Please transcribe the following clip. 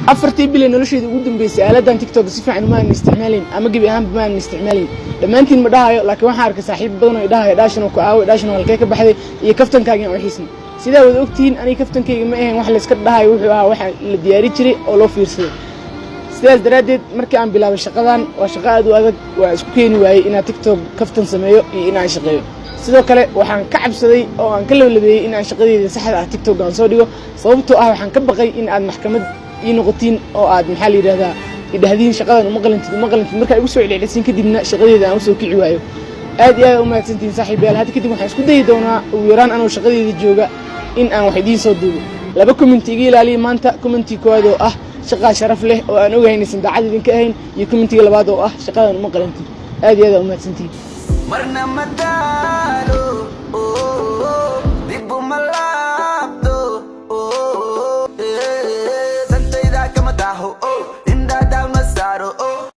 4-tii bil ee nolosheeda ugu dambeysay aaladan TikTok si fiican uma aanan isticmaalayn, ama gebi ahaanba ma aanan isticmaalayn. Dhammaantiin ma dhahayo, laakiin waxaan arkay saaxiib badan oo idhahayo: "Dhaashan oo ku aaway, dhaashan oo halkee ka baxday iyo kaftankaagan u xiisnay?" Sidaa wada ogtihiin, aniga kaftankayga ma ahayn wax layska dhahayo, wuxuu ahaa waxa la diyaari jiray oo loo fiirsaday. Sidaas daraaddeed, markii aan bilaabay shaqadan, waa shaqo aad u adag, waa isku keeni waayey inaan TikTok kaftan sameeyo iyo inaan shaqeeyo. Sidoo kale waxaan ka cabsaday oo aan ka lablabeeyey in aan shaqadeyda saxda ah TikTok aan soo dhigo, sababtoo ah waxaan ka baqay in aad maxkamad ii noqotiin oo aad, maxaa la yidhahdaa, idhahdiin: "Shaqadan uma qalantid, uma qalantid." Markaa igu soo celcelisin kadibna shaqadeeda aan usoo kici waayo. Aad iyo aad u mahadsantihiin, saaxiibayaal. Hadda kadib waxaan isku dayi doonaa ugu yaraan anoo shaqadeeda jooga in aan wax idiin soo duubo. Laba comment iga ilaaliya maanta: commenti koowaad oo ah "Shaqaa sharaf leh" oo aan ogahay inaysan daacad idinka ahayn, iyo commentiga labaad oo ah "Shaqadan uma qalantid." Aad iyo aad aa u mahadsantihiin. Marna ma daalo.